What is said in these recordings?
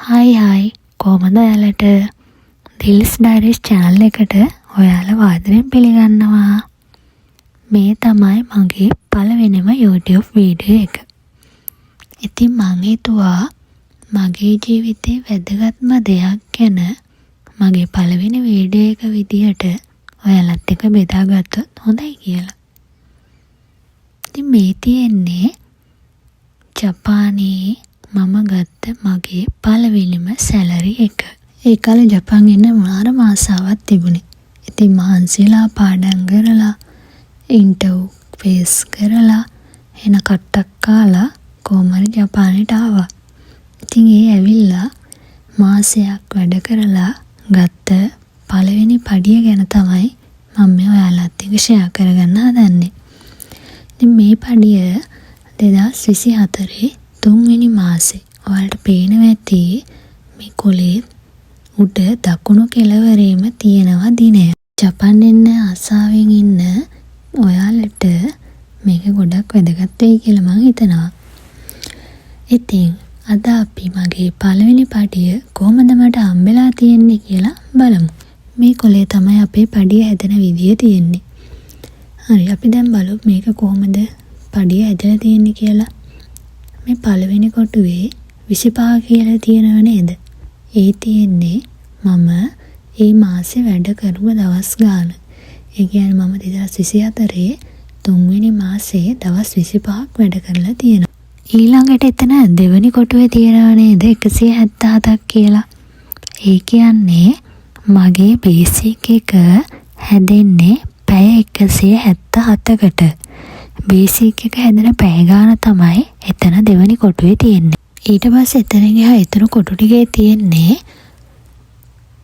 Hi hi, කොහොමද ඔයාලට? දිල්ස් ඩයරිස් channel එකට ඔයාලව ආදරෙන් පිළිගන්නවා. මේ තමයි මගේ පළවෙනිම YouTube video එක. ඉතින් මං හිතුවා මගේ ජීවිතේ වැදගත්ම දෙයක් ගැන මගේ පළවෙනි වීඩියෝ එක විදිහට ඔයාලත් එක්ක බෙදා ගත්තොත් හොඳයි කියලා. ඉතින් මේ තියෙන්නේ ජපානයේ මම ගත්ත මගේ පළවෙනිම සැලරි එක. ඒ කාලේ ජපන් එන්න මාරම ආසාවක් තිබුණේ. ඉතින් මහන්සි වෙලා පාඩම් කරලා, ඉන්ටර්වුව් ෆේස් කරලා, එන කට්ටක් කාලා කොහොම හරි ජපානෙට ආවා. ඉතින් ඒ ඇවිල්ලා මාසයක් වැඩ කරලා ගත්ත පළවෙනි පඩිය ගැන තමයි මම මේ ඔයාලත් එක්ක ෂෙයා කරගන්න හදන්නේ. ඉතින් මේ පඩිය 2024 තුන්වෙනි මාසේ. ඔයාලට පේනවා ඇති මේ කොලේ උඩ දකුණු කෙළවරේම තියෙනවා දිනය. ජපන් එන්න ආසාවෙන් ඉන්න ඔයාලට මේක ගොඩක් වැදගත් වෙයි කියලා මං හිතනවා. ඉතින් අද අපි මගේ පළවෙනි පඩිය කොහොමද මට හම්බෙලා තියෙන්නේ කියලා බලමු. මේ කොලේ තමයි අපේ පඩිය හැදෙන විදිය තියෙන්නේ. හරි, අපි දැන් බලමු මේක කොහොමද පඩිය හැදලා තියෙන්නේ කියලා. මේ පළවෙනි කොටුවේ 25 කියලා තියෙනව නේද? ඒ තියෙන්නේ මම ඒ මාසේ වැඩ කරපු දවස් ගාන. ඒ කියන්නේ මම 2024 තුන්වෙනි මාසේ දවස් 25ක් වැඩ කරලා තියෙනවා. ඊළඟට එතන දෙවෙනි කොටුවේ තියෙනව නේද 177ක් කියලා? ඒ කියන්නේ මගේ බේසික් එක හැදෙන්නේ පැය 177කට. බේසික් එක හැදෙන පැය ගාන තමයි එතන දෙවෙනි කොටුවේ තියෙන්නේ. ඊට පස්සේ එතනින් එහා ඉතුරු කොටු ටිකේ තියෙන්නේ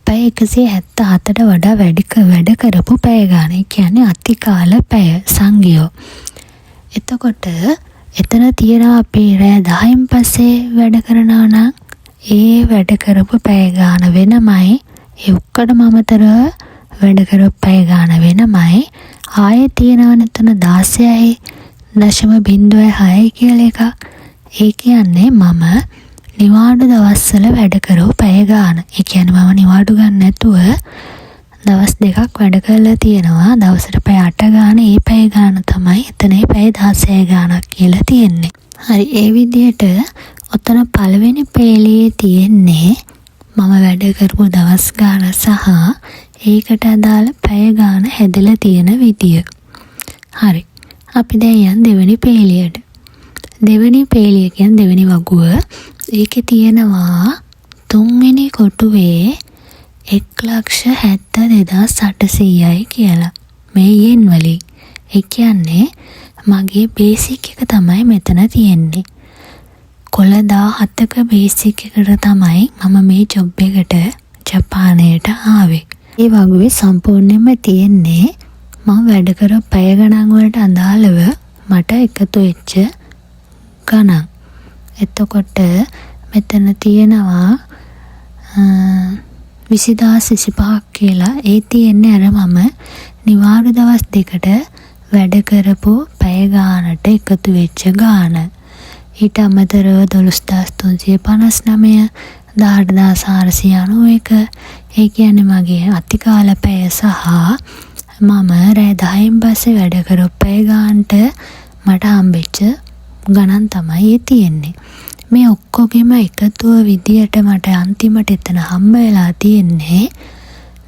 පැය 177ට වඩා වැඩි වැඩ කරපු පැය ගාන. ඒ කියන්නේ අතිකාල පැය, සංගියෝ. එතකොට එතන තියෙනවා අපි රෑ 10න් පස්සේ වැඩ කරනවා නම් ඒ වැඩ කරපු පැය ගාන වෙනමයි. ඒ ඔක්කොටම අමතරව වැඩ කරපු පැය ගාන වෙනමයි. ආයෙ තියෙනවනේ එතන 16.06යි කියලා එකක්. ඒ කියන්නේ මම නිවාඩු දවස්වල වැඩ කරපු පැය ගාන. ඒ කියන්නේ මම නිවාඩු ගන්න නැතුව දවස් 2ක් වැඩ කරලා තියෙනවා. දවසට පැය 8 ගානේ. ඒ පැය ගාන තමයි එතන ඒ පැය 16 ගානක් කියලා තියෙන්නේ. හරි, ඒ විදිහට ඔතන පළවෙනි පේළියේ තියෙන්නේ මම වැඩ කරපු දවස් ගාන සහ ඒකට අදාළ පැය ගාන හැදලා තියෙන විදිය. හරි. අපි දැන් යන් දෙවෙනි පේළියට. දෙවෙනි පේළිය කියන්නේ දෙවෙනි වගුව. ඒකේ තියෙනවා තුන්වෙනි කොටුවේ 1,72,800යි කියලා. මේ යෙන් වලින්. ඒ කියන්නේ මගේ බේසික් එක තමයි මෙතන තියෙන්නේ. කොළ 17ක බේසික් එකට තමයි මම මේ ජොබ් එකට ජපානයට ආවේ. ඒ වගුවේ සම්පූර්ණයෙන්ම තියෙන්නේ මම වැඩ කරපු පැය ගණන් වලට අදාළව මට එකතු වෙච්ච ගණන්. එතකොට මෙතන තියෙනවා 20,025ක් කියලා. ඒ තියෙන්නේ අර මම නිවාඩු දවස් 2කට වැඩ කරපු පැය ගානට එකතු වෙච්ච ගාන. ඊට අමතරව 12,359, 18,491. ඒ කියන්නේ මගේ අතිකාල පැය සහ මම රෑ 10න් පස්සේ වැඩ කරපු පැය ගානට මට හම්බෙච්ච ගණන් තමයි ඒ තියෙන්නේ. මේ ඔක්කොගෙම එකතුව විදියට මට අන්තිමට එතන හම්බ වෙලා තියෙන්නේ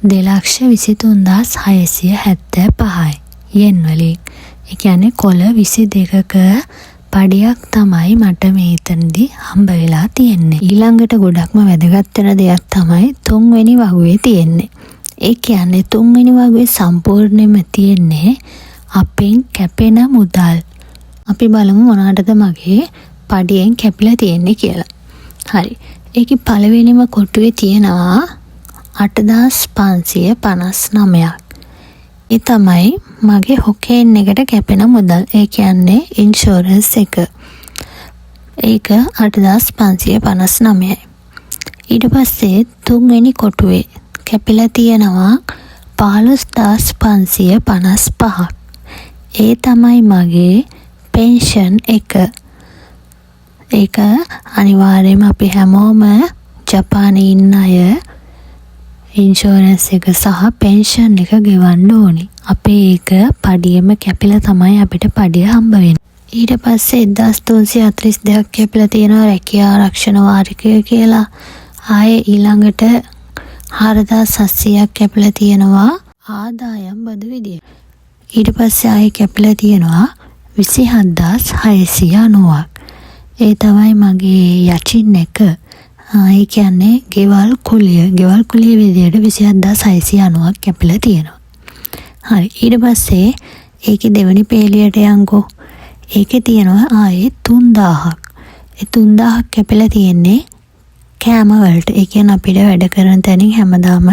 223,675යි යෙන් වලින්. ඒ කියන්නේ කොළ 22ක පඩියක් තමයි මට මේ එතනදි හම්බ වෙලා තියෙන්නේ. ඊළඟට ගොඩක්ම වැදගත් වෙන දෙයක් තමයි තුන්වෙනි වගුවේ තියෙන්නේ. ඒ කියන්නේ තුන්වෙනි වගුවේ සම්පූර්ණයෙන්ම තියෙන්නේ අපෙන් කැපෙන මුදල්. අපි බලමු මොනකටද මගේ පඩියෙන් කැපිලා තියෙන්නේ කියලා. හරි. ඒකේ පළවෙනිම කොටුවේ තියෙනවා 8559ක්. ඒ තමයි මගේ හොකේන් එකට කැපෙන මුදල්. ඒ කියන්නේ ඉන්ෂුරන්ස් එක. ඒක 8559යි. ඊට පස්සේ තුන්වෙනි කොටුවේ කැපිලා තියෙනවා 15,555ක්. ඒ තමයි මගේ පෙන්ෂන් එක. ඒක අනිවාර්යයෙන්ම අපි හැමෝම ජපානයේ ඉන්න වෙලාවේ ජපානයේ ඉන්න අය ඉන්ෂුරන්ස් එක සහ පෙන්ෂන් එක ගෙවන්න ඕනි. අපේ ඒක පඩියෙම කැපිලා තමයි අපිට පඩිය හම්බ වෙන්නේ. ඊට පස්සේ 1342ක් කැපිලා තියෙනවා රැකියා ආරක්ෂණ වාරිකය කියලා. ආයේ ඊළඟට 4700ක් කැපිලා තියෙනවා ආදායම් බදු විදියට. ඊට පස්සේ ආයේ කැපිලා තියෙනවා 27,690ක්. ඒ තමයි මගේ 家賃 එක. ඒ කියන්නේ ගෙවල් කුලිය. ගෙවල් කුලිය විදියට 27,690ක් කැපිලා තියෙනවා. හරි, ඊට පස්සේ ඒකේ දෙවෙනි පේලියට යන්කෝ. ඒකේ තියෙනවා ආයේ 3000ක්. ඒ 3000ක් කැපිලා තියෙන්නේ කෑම වලට. ඒ කියන්නේ අපිට වැඩ කරන තැනින් හැමදාම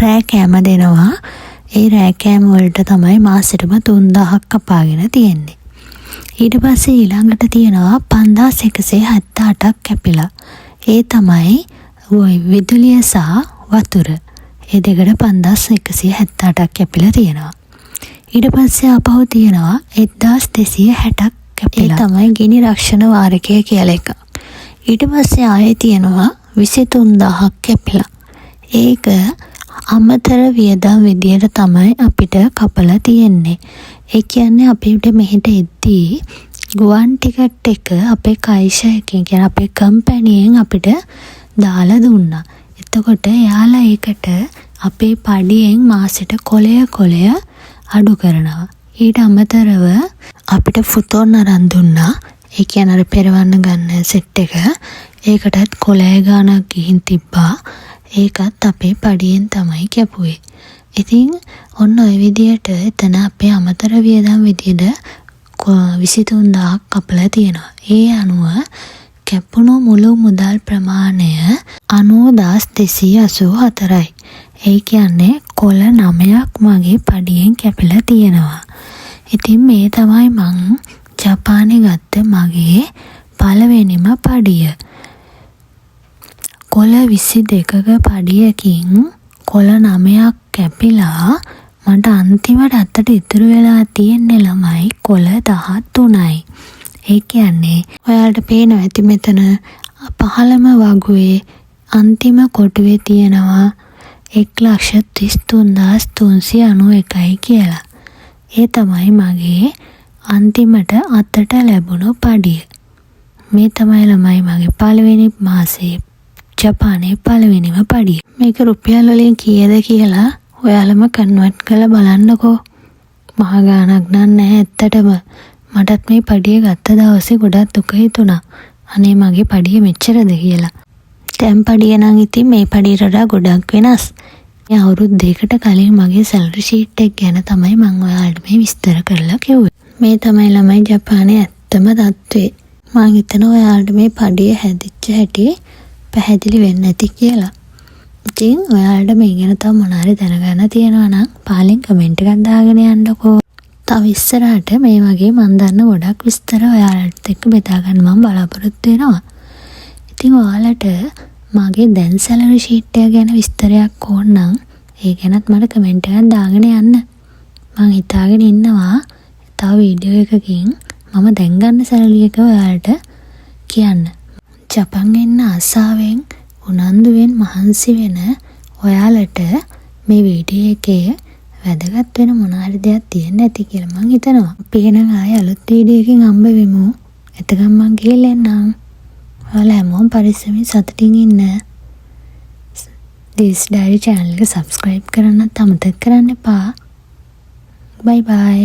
රෑ කෑම දෙනවා. ඒ රෑ කෑම වලට තමයි මාසෙටම 3000ක් කපාගෙන තියෙන්නේ. ඊට පස්සේ ඊළඟට තියෙනවා 5178ක් කැපිලා. ඒ තමයි ඔය විදුලිය සහ වතුර. ඒ දෙකට 5178ක් කැපිලා තියෙනවා. ඊට පස්සේ ආපහු තියෙනවා 1260ක් කැපිලා. ඒ තමයි ගිනි රක්ෂණ වාරිකය කියලා එකක්. ඊට පස්සේ ආයේ තියෙනවා 23,000ක් කැපිලා. ඒක අමතර වියදම් විදියට තමයි අපිට කපලා තියෙන්නේ. ඒ කියන්නේ අපිට මෙහෙට එද්දී ගුවන් ටිකට් එක අපේ 会社 එකෙන්, කියන්නේ අපේ කම්පැනියෙන් අපිට දාලා දුන්නා. එතකොට එයාලා ඒකට අපේ පඩියෙන් මාසෙට කොලය කොලය අඩු කරනවා. ඊට අමතරව අපිට 布団 අරන් දුන්නා. ඒ කියන්නේ අර පෙරවන්න ගන්න සෙට් එක. ඒකටත් කොලය ගාණක් ගිහින් තිබ්බා. ඒකත් අපේ පඩියෙන් තමයි කැපුවේ. ඉතින් ඔන්න ඔය විදියට එතන අපේ අමතර වියදම් විදියට 23,000ක් කපලා තියෙනවා. ඒ අනුව කැපුණු මුළු මුදල් ප්‍රමාණය 90,284යි. ඒ කියන්නේ කොල නමයක් මගේ පඩියෙන් කැපිලා තියෙනවා. ඉතින් මේ තමයි මං ජපානේ ගත්ත මගේ පළවෙනිම පඩිය. කොල 22ක පඩියකින් කොල නමයක් කැපිලා මට අන්තිමට අතට ඉතුරු වෙලා තියෙන්නේ ළමයි, කොල 13යි. ඒ කියන්නේ ඔයාලට පේනවා ඇති මෙතන පහළම වගුවේ අන්තිම කොටුවේ තියෙනවා 1,33,391යි කියලා. ඒ තමයි මගේ අන්තිමට අතට ලැබුණු පඩිය. මේ තමයි ළමයි, මගේ පළවෙනි මාසේ ජපානයේ පළවෙනිම පඩිය. මේක රුපියල් වලින් කීයද කියලා ඔයාලම කන්වර්ට් කරලා බලන්නකෝ. මහා ගාණක් නම් නෑ ඇත්තටම. මටත් මේ පඩිය ගත්ත දවසේ ගොඩක් දුක හිතුණා. අනේ මගේ පඩිය මෙච්චරද කියලා. දැන් පඩිය නම් ඉතින් මේ පඩියට වඩා ගොඩක් වෙනස්. මේ අවුරුදු 2කට කලින් මගේ සැලරි ෂීට් එක ගැන තමයි මං ඔයාලට මේ විස්තර කරලා කිව්වේ. මේ තමයි ළමයි, ජපානයේ ඇත්තම තත්ත්වය. මං හිතනවා ඔයාලට මේ පඩිය හැදිච්ච හැටි පැහැදිලි වෙන්න ඇති කියලා. ඉතින් ඔයාලට මේ ගැන තව මොනවා හරි දැනගන්න තියෙනවා නම් පහලින් කමෙන්ට් එකක් දාගෙන යන්නකෝ. තව ඉස්සරහට මේ වගේ මං දන්න ගොඩක් විස්තර ඔයාලත් එක්ක බෙදා ගන්න මං බලාපොරොත්තු වෙනවා. ඉතින් ඔයාලට මගේ දැන් සැලරි ෂීට් එක ගැන විස්තරයක් ඕන නම් ඒ ගැනත් මට කමෙන්ට් එකක් දාගෙන යන්න. මං හිතාගෙන ඉන්නවා තව වීඩියෝ එකකින් මම දැන් ගන්න සැලරි එක ඔයාලට කියන්න. ජපන් එන්න ආසාවෙන්, උනන්දුවෙන් මහන්සි වෙන ඔයාලට මේ වීඩියෝ එකේ වැදගත් වෙන මොන හරි දෙයක් තියෙන්න ඇති කියලා මං හිතනවා. අපි එහෙනම් ආයෙ අලුත් වීඩියෝ එකකින් හම්බ වෙමු. එතකන් මං ගිහිල්ලා එන්නම්. ඔයාලා හැමෝම පරිස්සමින් සතුටින් ඉන්න. දිස් ඩයරි චැනල් එක සබ්ස්ක්‍රයිබ් කරන්නත් අමතක කරන්න එපා. බයි බයි.